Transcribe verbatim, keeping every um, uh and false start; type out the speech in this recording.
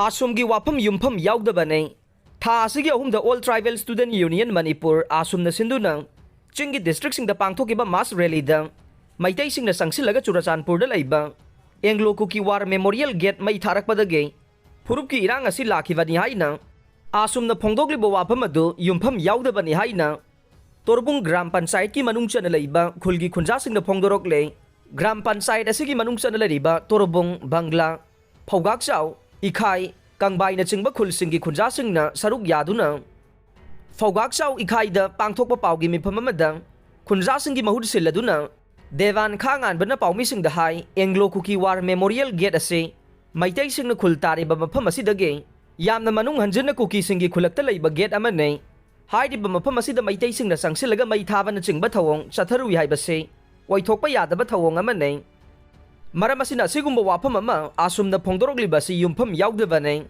ꯑꯥꯁꯨꯝꯒꯤ ꯋꯥꯐꯝ ꯌꯨꯝꯐꯝ ꯌꯥꯎꯗꯕꯅꯤ꯫ ꯊꯥ ꯑꯁꯤꯒꯤ ꯑꯍꯨꯝꯗ All Tribal Student Union Manipur, ꯑꯥꯁꯨꯝꯅ ꯁꯤꯟꯗꯨꯅ ꯆꯤꯡꯒꯤ ꯗꯤꯁꯇ꯭ꯔꯤꯛꯁꯤꯡꯗ ꯄꯥꯡꯊꯣꯛꯈꯤꯕ ꯃꯥꯁ ꯔꯦꯂꯤꯗ ꯃꯩꯇꯩꯁꯤꯡꯅ ꯆꯪꯁꯤꯜꯂꯒ ꯆꯨꯔꯆꯥꯟꯄꯨꯔꯗ ꯂꯩꯕ ꯑꯦꯡꯒ꯭ꯂꯣ ꯀꯨꯀꯤ ꯋꯥꯔ ꯃꯦꯃꯣꯔꯤꯌꯦꯜ ꯒꯦꯠ ꯃꯩ ꯊꯥꯔꯛꯄꯗꯒꯤ ꯐꯨꯔꯨꯞꯀꯤ ꯏꯔꯥꯡ ꯑꯁꯤ ꯂꯥꯛꯈꯤꯕꯅꯤ ꯍꯥꯏꯅ ꯑꯥꯁꯨꯝꯅ ꯐꯣꯡꯗꯣꯛꯂꯤꯕ ꯋꯥꯐꯝ ꯑꯗꯨ ꯌꯨꯝꯐꯝ ꯌꯥꯎꯗꯕꯅꯤ ꯍꯥꯏꯅ ꯇꯣꯔꯕꯨꯡ ꯒ꯭ꯔꯥꯝ ꯄꯟꯆꯥꯌꯠꯀꯤ ꯃꯅꯨꯡ ꯆꯟꯅ ꯂꯩꯕ ꯈꯨꯜꯒꯤ ꯈꯨꯟꯖꯥꯁꯤꯡꯅ ꯐꯣꯡꯗꯣꯔꯛꯂꯦ꯫ ꯒ꯭ꯔꯥꯝ ꯄꯟꯆꯥꯌꯠ ꯑꯁꯤꯒꯤ ꯃꯅꯨꯡ ꯆꯟꯅ ꯂꯩꯔꯤꯕ ꯇꯣꯔꯕꯨꯡ, ꯕꯪꯒ꯭ꯂꯥ, ꯐꯧꯒꯥꯛꯆꯥꯎ, ꯏꯈꯥꯏ, ꯀꯪꯕꯥꯏꯅꯆꯤꯡꯕ ꯈꯨꯜꯁꯤꯡꯒꯤ ꯈꯨꯟꯖꯥꯁꯤꯡꯅ ꯁꯔꯨꯛ ꯌꯥꯗꯨꯅ ꯐꯧꯒꯥꯛꯆꯥꯎ ꯏꯈꯥꯏꯗ ꯄꯥꯡꯊꯣꯛꯄ ꯄꯥꯎꯒꯤ ꯃꯤꯐꯝ ꯑꯃꯗ ꯈꯨꯟꯖꯥꯁꯤꯡꯒꯤ ꯃꯍꯨꯠ ꯁꯤꯜꯂꯗꯨꯅ ꯗꯦꯋꯥꯟ ꯈꯥ ꯉꯥꯟꯕꯅ ꯄꯥꯎꯃꯤꯁꯤꯡꯗ ꯍꯥꯏ, ꯑꯦꯡꯒ꯭ꯂꯣ ꯀꯨꯀꯤ ꯋꯥꯔ ꯃꯦꯃꯣꯔꯤꯌꯦꯜ ꯒꯦꯠ ꯑꯁꯤ ꯃꯩꯇꯩꯁꯤꯡꯅ ꯈꯨꯜ ꯇꯥꯔꯤꯕ ꯃꯐꯝ ꯑꯁꯤꯗꯒꯤ ꯌꯥꯝꯅ ꯃꯅꯨꯡ ꯍꯟꯖꯤꯟꯅ ꯀꯨꯀꯤꯁꯤꯡꯒꯤ ꯈꯨꯜꯂꯛꯇ ꯂꯩꯕ ꯒꯦꯠ ꯑꯃꯅꯤ꯫ ꯍꯥꯏꯔꯤꯕ ꯃꯐꯝ ꯑꯁꯤꯗ ꯃꯩꯇꯩꯁꯤꯡꯅ ꯆꯪꯁꯤꯜꯂꯒ ꯃꯩ ꯊꯥꯕꯅꯆꯤꯡꯕ ꯊꯧꯑꯣꯡ ꯆꯠꯊꯔꯨꯏ ꯍꯥꯏꯕꯁꯤ ꯑꯣꯏꯊꯣꯛꯄ ꯌꯥꯗꯕ ꯊꯧꯑꯣꯡ ꯑꯃꯅꯤ꯫ ꯃꯔꯝ ꯑꯁꯤꯅ ꯑꯁꯤꯒꯨꯝꯕ ꯋꯥꯐꯝ ꯑꯃ ꯑꯥꯁꯨꯝꯅ ꯐꯣꯡꯗꯣꯔꯛꯂꯤꯕ ꯑꯁꯤ ꯌꯨꯝꯐꯝ ꯌꯥꯎꯗꯕꯅꯤ꯫